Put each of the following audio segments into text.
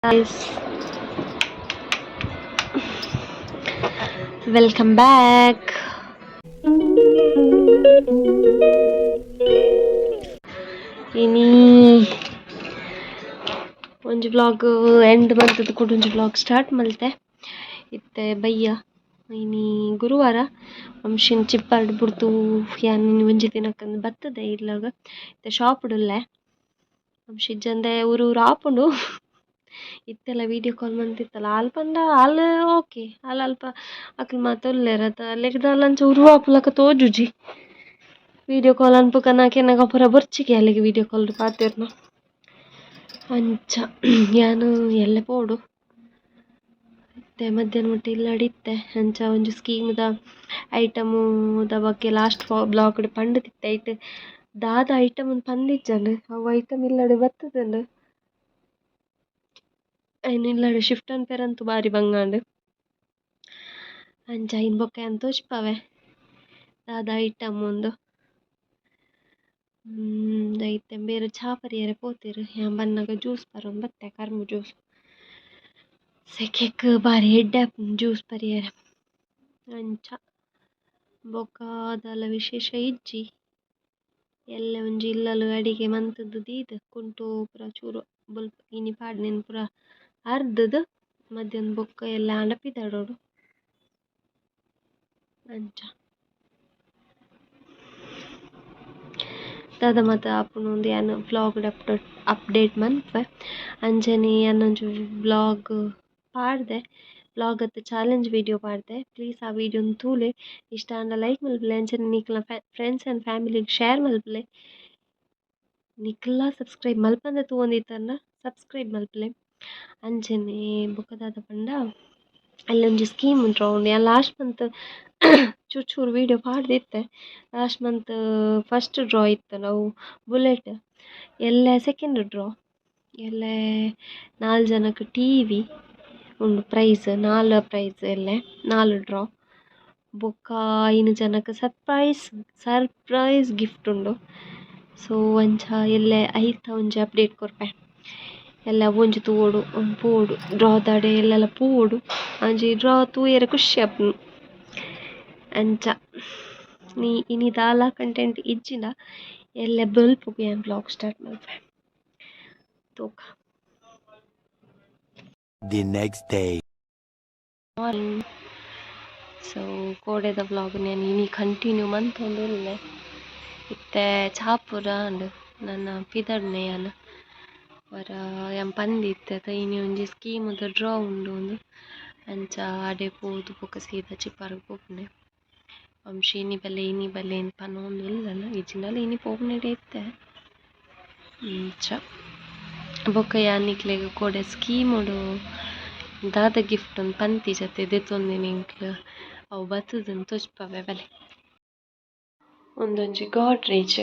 Guys, welcome back. ಇನಿ ಒಂಜಿ vlog and ಮಂತುದು ಕುಡೊಂಜಿ ವ್ಲಾಗ್ ಸ್ಟಾರ್ಟ್ ಮಲ್ತೆ. ಇತ್ತೆ ಬಯ್ಯ, ಇನಿ ಗುರುವಾರ. ವಂಶಿನ್ ಚಿಪ್ಪಾರ್ಡ್ ಬುಡ್ದು ಯಾನ್ ಇನಿ ಒಂಜಿ ದಿನಕ್ಕಂದು ಬತ್ತದೆ ಇಲ್ಲಗ್. ಇತ್ತೆ ಶಾಪ್ಡುಲ್ಲೆ. ವಂಶಿ ಇಜ್ಜಂದೆ ಊರು ಊರು ಆಪುಂಡು. ಇತ್ತೆಲ ವೀಡಿಯೋ ಕಾಲ್ ಮಂತಿತ್ತಲ್ಲ ಆಲ್ ಪಂಡ ಆಲ್ ಓಕೆ, ಆಲ್ ಅಲ್ಪ ಅಕ್ಲು ಮಾತ ಉಲ್ಲೆರ್ ಅತ, ಅಲೆಗ್ ದಾಲ ಅಂಚ ಉರು ಆಪುಲಕ ತೋಜುಜಿ. ವೀಡಿಯೋ ಕಾಲ್ ಅನ್ಪುಕ ಕೆನ್ನಗ ಪೂರ ಬೊರ್ಚಿಗೆ ಅಲೆಗ್ ವೀಡಿಯೋ ಕಾಲ್ ಪಾತೆರ್ನ. ಅಂಚ ಯಾನ್ ಎಲ್ಲೆ ಪೋಡು. ಇತ್ತೆ ಮಧ್ಯಾಹ್ನ ಮುಟ್ಟ ಇಲ್ಲಡ್ ಇತ್ತೆ. ಅಂಚ ಒಂಜಿ ಸ್ಕೀಮ್ದ ಐಟಮುದ ಬಗ್ಗೆ ಲಾಸ್ಟ್ ಬ್ಲಾಗ್ ಪಂಡುದಿತ್ತೆ. ಐಟ್ ದಾದ ಐಟಮ್ ಪಂದಿಜ್ಜಂಡ್, ಅವು ಐಟಮ್ ಇಲ್ಲಡ್ ಬತ್ತುದುಂಡು. ಐನ್ ಇಲ್ಲಡ್ ಶಿಫ್ಟ್ ಅನ್ಪೆರಂತೂ ಬಾರಿ ಬಂಗಾಂಡ್. ಅಂಚ ಐನ್ ಬೊಕ್ಕ ಯಾನ್ ತೋಜ್ಪಾವೆ ದಾದ ಐಟಮ್ ಉಂದು. ಇತ್ತೆ ಬೇರೆ ಚಾ ಪರಿಯೆರೆ ಪೋತೆರ್. ಯಾನ್ ಬನ್ನಗ ಜ್ಯೂಸ್ ಪರೊಂದು ಬತ್ತೆ, ಕರ್ಮು ಜ್ಯೂಸ್. ಸೆಕೆಕ್ ಬಾರಿ ಎಡ್ಡೆ ಆಪುಂಡು ಜ್ಯೂಸ್ ಪರಿಯೆರೆ. ಅಂಚ ಬೊಕ್ಕ ದಾಲ ವಿಶೇಷ ಇಜ್ಜಿ. ಎಲ್ಲೆ ಒಂಜಿ ಇಲ್ಲಲ್ ಅಡಿಗೆ ಮಂತುದು ದೀದ್ ಕುಂಟು ಪೂರ ಚೂರು ಬೊಲ್ಪ ಇನಿ ಪಾಡ್ನೆನ್ ಪೂರ ಅರ್ದುದು ಮಧ್ಯಾಹ್ನ ಬೊಕ್ಕ ಎಲ್ಲೆ ಆಂಡ ಪಿದಡೋಡು. ಅಂಚ ದಾದ ಮಾತ ಆಪುಂಡು ಉಂದು ಯಾನ್ ವ್ಲಾಗ್ ಅಪ್ಡೇಟ್ ಮನ್ಪುವೆ. ಅಂಚನೆ ಯಾನ್ ಒಂಜಿ ವ್ಲಾಗ್ ಪಾಡ್ದೆ, ವ್ಲಾಗ್ ಅತ್ತ್ ಚಾಲೆಂಜ್ ವೀಡಿಯೋ ಪಾಡ್ದೆ. ಪ್ಲೀಸ್ ಆ ವೀಡಿಯೋನ್ ತೂಲೆ, ಇಷ್ಟ ಆಂಡ ಲೈಕ್ ಮಲ್ಪುಲೆ, ಅಂಚನೆ ನಿಕ್ಲ್ನ ಫ್ರೆಂಡ್ಸ್ ಆ್ಯಂಡ್ ಫ್ಯಾಮಿಲಿಗ್ ಶೇರ್ ಮಲ್ಪುಲೆ. ನಿಕ್ಲ ಸಬ್ಸ್ಕ್ರೈಬ್ ಮಲ್ಪಂದೆ ತೂವೊಂದಿತ್ತರ್ಂಡ ಸಬ್ಸ್ಕ್ರೈಬ್ ಮಲ್ಪುಲೆ. ಅಂಚನೆ ಬೊಕ್ಕ ದಾದ ಪಂಡ ಅಲ್ಲೊಂಜಿ ಸ್ಕೀಮ್ ಉಂಡು ರೌಂಡ್. ಯಾನ್ ಲಾಸ್ಟ್ ಮಂತ್ ಚೂರು ಚೂರು ವೀಡಿಯೋ ಪಾಡ್ದಿತ್ತೆ. ಲಾಸ್ಟ್ ಮಂತ್ ಫಸ್ಟ್ ಡ್ರಾ ಇತ್ತಲ್ಲ, ಅವು ಬುಲೆಟ್. ಎಲ್ಲೆ ಸೆಕೆಂಡ್ ಡ್ರಾ. ಎಲ್ಲೆ ನಾಲ್ ಜನಕ್ ಟಿವಿ ಉಂಡು ಪ್ರೈಸ್, ನಾಲ್ ಪ್ರೈಸ್ ಎಲ್ಲೆ ನಾಲ್ ಡ್ರಾ. ಬೊಕ್ಕ ಐನ್ ಜನಕ್ ಸರ್ಪ್ರೈಸ್ ಸರ್ಪ್ರೈಸ್ ಗಿಫ್ಟ್ ಉಂಡು. ಸೊ ಅಂಚ ಎಲ್ಲೆ ಐತ ಒಂಜಿ ಅಪ್ಡೇಟ್ ಕೊರ್ಪೆ. ಎಲ್ಲೆ ಅವೊಂಜಿ ತೂವೊಡು, ಪೋವೊಡು ಡ್ರಾ ದಾಡೆ ಎಲ್ಲೆಲ ಪೋವೊಡು. ಒಂಜಿ ಡ್ರಾ ತೂಯೆರೆ ಖುಷಿ ಆಪುಂಡು. ಅಂಚ ನೀ ಇನಿ ದಾಲ ಕಂಟೆಂಟ್ ಇಜ್ಜಿಂಡ ಎಲ್ಲೆ ಬೊಲ್ಪುಗು ಯಾನ್ ವ್ಲಾಗ್ ಸ್ಟಾರ್ಟ್ ಮಲ್ಪುವೆ ತೂಕ. The next day. Morning. So ಕೋಡೆದ ವ್ಲಾಗ್ ಯಾನ್ ಇನಿ ಕಂಟಿನ್ಯೂ ಮಂತೊಂದುಲ್ಲೆ. ಇತ್ತೆ ಚಾ ಪೂರ ಆಂಡ್, ನನ ಪಿದಡ್ನೆ ಯಾನ್. ಒರ ಯಾನ್ ಪಂದಿತ್ತೆ ಅತ ಇನಿ ಒಂಜಿ ಸ್ಕೀಮುದ ಡ್ರಾ ಉಂಡು ಉಂದು. ಅಂಚ ಆಡೆ ಪೋದು ಬೊಕ ಸೀದಾ ಚಿಪ್ಪಾರ್ಗ್ ಪೋಪುನೆ. ವಂಶಿ ಇನಿ ಬಲ್ಲೆ ಇನಿ ಬಲ್ಲೆ ಇಂದ್ ಪನೊಂದುಲ್ಲಲ್, ಇಜ್ಜಿಂಡಲ ಇನಿ ಪೋಪುನೆಡೆ ಇತ್ತೆ. ಅಂಚ ಬೊಕ ಯಾನ್ ನಿಕ್ಲೆಗ್ ಕೋಡೆ ಸ್ಕೀಮುಡು ದಾದ ಗಿಫ್ಟ್ ಉಂದು ಪಂತಿಜತೆ ದೆತೊಂದಿನಿ ಎಂಕ್ಲು, ಅವು ಬತ್ತುದುಂದು ತೋಜ್ಪಾವೆ ಬಲೆ. ಉಂದೊಂಜಿ ಗೋಡ್ರೇಜ್.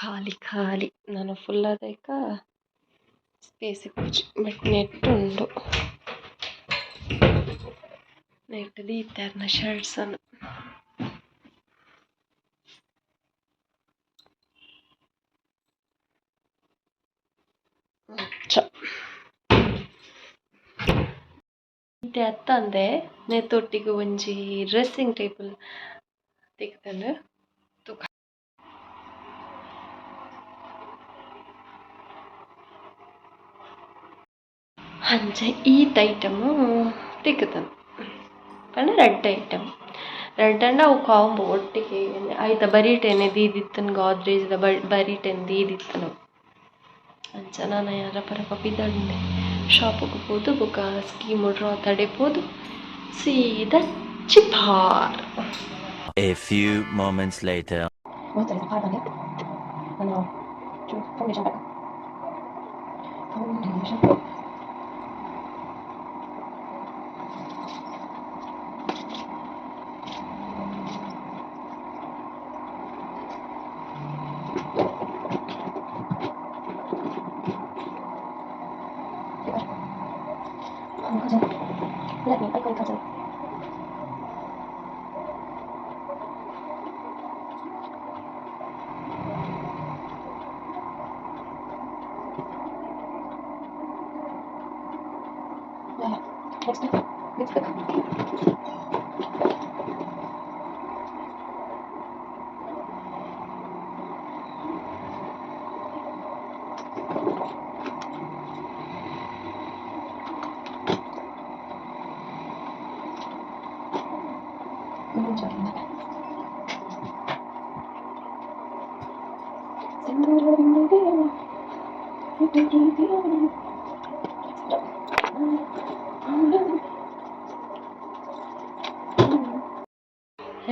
ಖಾಲಿ ಖಾಲಿ ನನ ಫುಲ್ ಆದೈಕ ಸ್ಪೇಸ್ ಇಪ್ಪುಜಿ, ಬಟ್ ನೆಟ್ ಉಂಡು. ನೆಟ್ ದೀತೆರ್ನ ಶರ್ಟ್ಸ್ ನು. ಅಂಚ ಇತ್ತೆ ಅತ್ತಂದೆ ನೆತ್ತೊಟ್ಟಿಗೆ ಒಂಜಿ ಡ್ರೆಸ್ಸಿಂಗ್ ಟೇಬಲ್ ತಿಕ್ಕ್ದ್ಂಡ್ ತೂಕ. ಅಂಚ ಈತ್ ಐಟಮ್ ತಿಕ್ಕ್ದ್ಂಡ್ ಪಂಡ ರಡ್ಡ್ ಐಟಮ್, ರಡ್ಡ್ ಅವು ಕಾಂಬೋ ಒಟ್ಟಿಗೆ. ಐತ ಬರಿಟೇನೆ ದೀದಿತ್ತುಂಡು, ಗೋದ್ರೇಜ್ ದ ಬರಿಟೇನೆ ದೀದಿತ್ತುಂಡು. ಅಂಚ ನನ ಯಾನ್ ರಪ ರಪ ಪಿದಡ್ಂಡೆ ಶಾಪುಗು ಪೋದು ಬೊಕ ಸ್ಕೀಮ್ ಡ್ರಾ ತಡೆ ಪೋದು ಸೀದಾ ಚಿಪಾರ್. A few moments later. Moisturiser ಪಾಡ್ದಾಗೆ ನನ್ನ ಫೌಂಡೇಶನ್ ಬೇಕು, foundation. Let me iconic kajal. Next lipstick.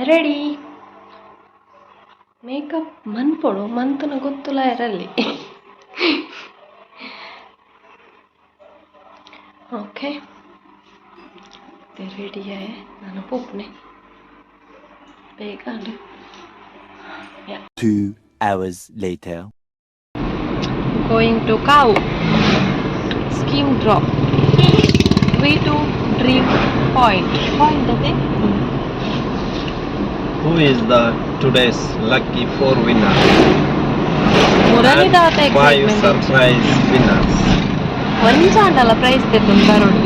Ready makeup ಮನ್ಪೊಡು ಮಂತುನ ಗೊತ್ತುಲ ಇರಲ್ಲಿ. ಓಕೆ, ರೆಡಿ ಆಯೆ. ನಾನು ಪೋಪುನೆ ಬೇಗ. 2 hours later. Going to Kavu scheme draw V2 Dream Point point ಅದೇ. Who is the today's lucky four winner? ಮುರಳಿದಾತ. And five surprise winners. ಒಂಜಾಂಡಲ price ದೆತ್ತೊಂದು ಬರೋಡು.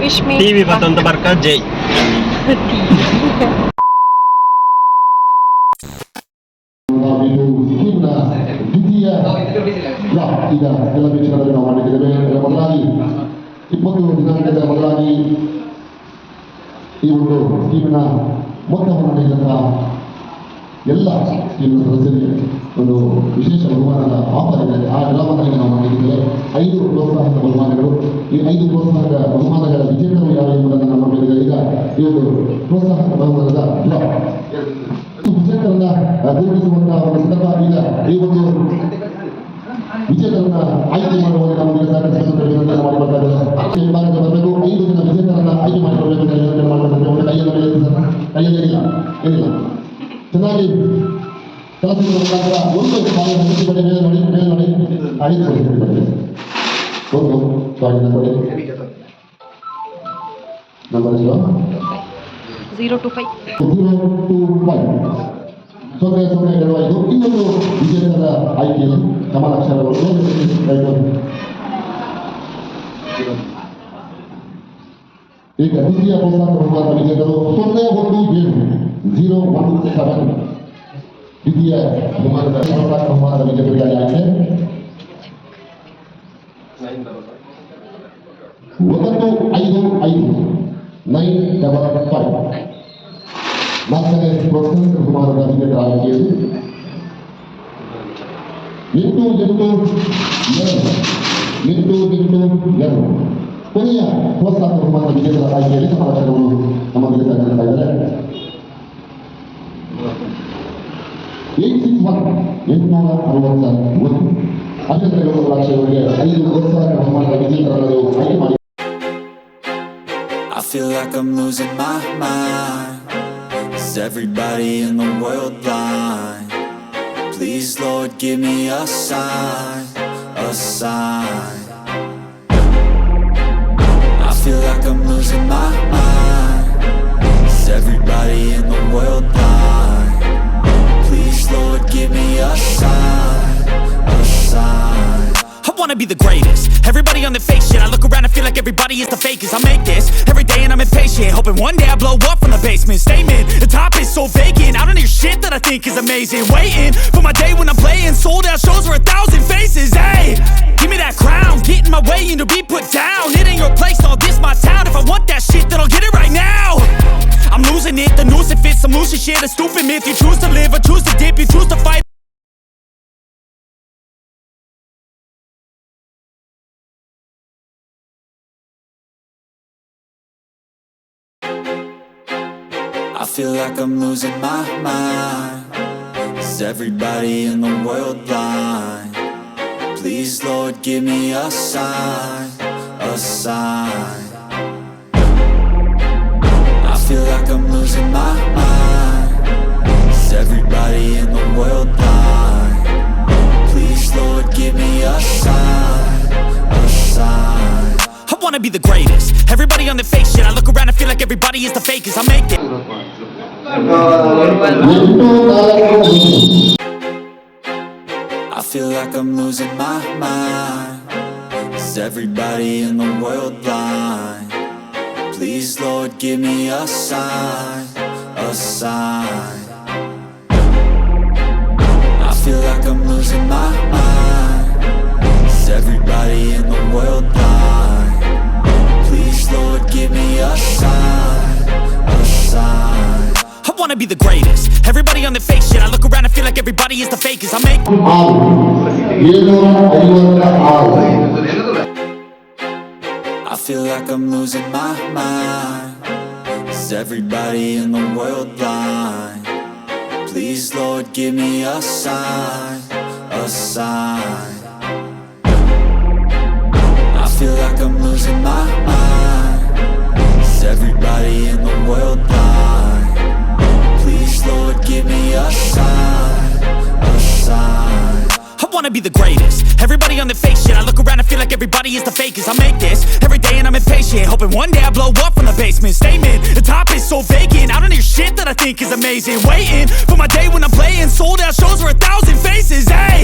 Wish me TV ಬತ್ತಂತ ಬರ್ಕ ಜೈ. ಇದು ಸ್ಕೀಮ್ನ ದ್ವಿತೀಯ ಡ್ರಾ ಈಗ ಎಲ್ಲ ವೀಕ್ಷಣೆಗಳಲ್ಲಿ ನಾವು ಮಾಡಿದ್ದೇವೆ. ಇದರ ಮೊದಲಾಗಿ 20 ದಿನಾಂಕದ ಮೊದಲಾಗಿ ಈ ಒಂದು ಸ್ಕೀಮಿನ ಮೊತ್ತವನ್ನು ನೀಡಿದಂತಹ ಎಲ್ಲ ಸ್ಕೀಮಿನ ಸದಸ್ಯರಿಗೆ ಒಂದು ವಿಶೇಷ ಬಹುಮಾನದ ಆಫರ್ ಇದೆ. ಆ ಡ್ರಾವನ್ನು ಈಗ ನಾವು ಮಾಡಿದ್ದೇವೆ. ಐದು ಪ್ರೋತ್ಸಾಹಕ ಬಹುಮಾನಗಳು. ಈ ಐದು ಪ್ರೋತ್ಸಾಹಕ ಬಹುಮಾನಗಳ ವಿಜೇತರು ಯಾರು ಎಂಬುದನ್ನು ನಮ್ಮ ಮೇಲಿದೆ. ಈಗ ಈ ಒಂದು ಪ್ರೋತ್ಸಾಹಕ ಬಹುಮಾನದ ಡ್ರಾ ವಿಜೇತರನ್ನ ಗುರುತಿಸುವಂತಹ ಒಂದು ಸಂದರ್ಭ. ಈಗ ಈ ಒಂದು ವಿಜೇತರನ್ನ ಆಯ್ಕೆ ಮಾಡುವಾಗ ನಮಗೆ ಸಾಕಷ್ಟು ವಿನಂತಿಯನ್ನು ಮಾಡಿಕೊಳ್ತಾ ಇದ್ದಾರೆ. ಹಿಂಭಾಗಕ್ಕೆ ಬರಬೇಕು. ಐದು ಜನ ವಿಜೇತರನ್ನ ಆಯ್ಕೆ ಮಾಡಿಕೊಳ್ಬೇಕು ಅಂತ ವಿನಂತಿಯನ್ನು ಮಾಡಿಕೊಳ್ತಾ. ಒಂದು ಕೈಯನ್ನು ಮೇಲೆ ಎತ್ತಿ ಸರ್. ಕೈಯಲ್ಲಿ ಏನಿಲ್ಲ, ಏನಿಲ್ಲ. ಚೆನ್ನಾಗಿ ಕೆಲಸದ ಮುಖಾಂತರ ಒಂದು ಕಾಯನ್ನು ಎತ್ತಿ ಮೇಲೆ ನೋಡಿ, ಮೇಲೆ ನೋಡಿ. ಐದು ಕೊಡಿ, ಕೊಡಿ. ಒಂದು ಕಾಯಿನ ಕೊಡಿ. ನಂಬರ್ ಎಷ್ಟು? 025. 025, 0 0 2 5. ಇನ್ನೊಂದು ವಿಜೇತರ ಆಯ್ಕೆಯಲ್ಲಿ ಕಮಲಾಕ್ಷರಗಳು. ರೈಟ್. ಈಗ ದ್ವಿತೀಯ ಪ್ರೋತ್ಸಾಹಕ ಬಹುಮಾನ ವಿಜೇತರು 017, 017. ದ್ವಿತೀಯ ಬಹುಮಾನದ ಪ್ರೋತ್ಸಾಹಕ ಬಹುಮಾನದ ವಿಜೇತರಿಗಾಗಿ ಆಯ್ಕೆ. 955, 955. ನಾಲ್ಕನೇ ಪ್ರೋತ್ಸಾಹಕ ಬಹುಮಾನದ ವಿಜೇತರ ಆಯ್ಕೆಯಲ್ಲಿ 8 8 2, 8 8 2. ಕೊನೆಯ ಪ್ರೋತ್ಸಾಹಕ ಬಹುಮಾನದ ವಿಜೇತರ ಆಯ್ಕೆಯಲ್ಲಿ ಸಮಾಲೋಚಕರು ನಮ್ಮೊಂದಿಗೆ ಸಹಕರಿಸ್ತಾ ಇದ್ದಾರೆ. 861, 861. ಅಭಿನಂದನೆಗಳು ಕಮಲಾಕ್ಷಿ ಅವರಿಗೆ. ಐದು ಪ್ರೋತ್ಸಾಹಕ ಬಹುಮಾನದ ವಿಜೇತರನ್ನು ನೀವು ಆಯ್ಕೆ ಮಾಡಿ. I feel like I'm losing my mind. Is everybody in the world blind? Please, Lord, give me a sign, a sign. I feel like I'm losing my mind. Is everybody in the world blind? Please, Lord, give me a sign, a sign. I wanna be the greatest. Everybody on the fake shit. I look around and feel like everybody is the fakest. I make this every day and I'm impatient, hoping one day I blow up from the basement. Statement, the top is so vacant. I don't hear shit that I think is amazing. Waiting for my day when I'm playing sold out shows for 1,000 faces. Hey, give me that crown, get in my way and to be put down. It ain't your place, all this my town. If I want that shit, then I'll get it right now. I'm losing it, the noose it fits. I'm losing shit, a stupid myth. You choose to live or choose to dip, you choose to fight. I feel like I'm losing my mind. Is everybody in the world blind? Please, Lord, give me a sign, a sign. I feel like I'm losing my mind. Is everybody in the world blind? Please, Lord, give me a sign, a sign. I wanna be the greatest. Everybody on the fake shit. I look around and feel like everybody is the fakest. I make it. 8 4 1. I feel like I'm losing my mind. Is Is everybody in the world blind? Please, Lord, give me a sign, a sign. I feel like I'm losing my mind. Is everybody in the world blind? Please, Lord, give me a sign, a sign. I wanna be the greatest. Everybody on the fake shit. I look around and feel like everybody is the fakest. I make 6, 756. I feel like I'm losing my mind. Is everybody in the world blind? Please, Lord, give me a sign, a sign. I feel like I'm losing my mind. Is everybody in the world blind? Please, Lord, give me a sign, a sign. I wanna be the greatest. Everybody on the fake shit. I look around and feel like everybody is the fakest. I make this every day and I'm impatient. Hoping one day I blow up from the basement. Statement, the top is so vacant. I don't hear shit that I think is amazing. Waiting for my day when I'm playing sold out shows for 1,000 faces. Hey,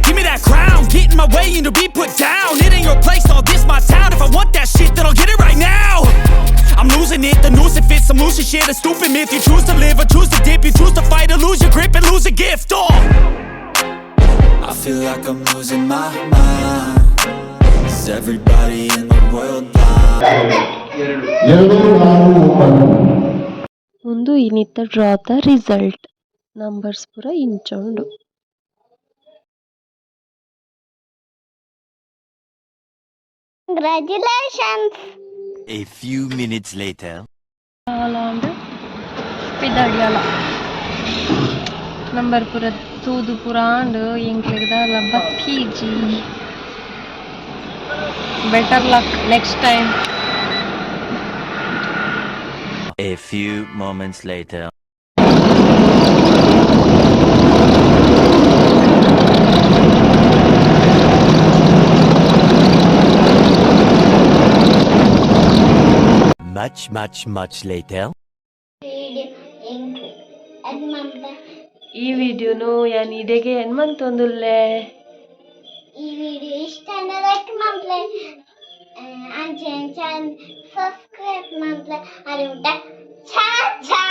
give me that crown. Get in my way and to be put down. It ain't your place, all this my town. If I want that shit, then I'll get it right now. I'm losing it, the noose it fits, some losing shit, a stupid myth. You choose to live or choose to dip, you choose to fight or lose your grip and lose a gift. Oh. I feel like I'm losing my mind. Is everybody in the world blind? 249. ಉಂದು ಇನಿತ ಡ್ರಾತ result numbers ಪೂರ ಇಂಚ ಉಂಡು. Congratulations! A few minutes later. ಆಂಡ್ ಪಿದಾಡಿಯಲ number ಪೂರ ತೂದು ಪೂರ ಆಂಡ್ ಎಂಕ್ಲೆಗ್ ದಾಲ ಬತ್ತೀಜಿ. Better luck next time. A few moments later. Much, much, much later. ಈ ವಿಡಿಯೋನು ಯಾನ್ ಇಡೆಗೆ ಎನ್ಮಂತೊಂದುಲ್ಲೆ. ಈ ವಿಡಿಯೋ ಇಷ್ಟ ಲೈಕ್ ಮಲ್ಪಲೆ, ಅಂಚೆ ಚಾನಲ್ ಸಬ್ಸ್ಕ್ರೈಬ್ ಮಲ್ಪಲೆ. ಅರೆ ಊಟ ಛಾ ಛಾ.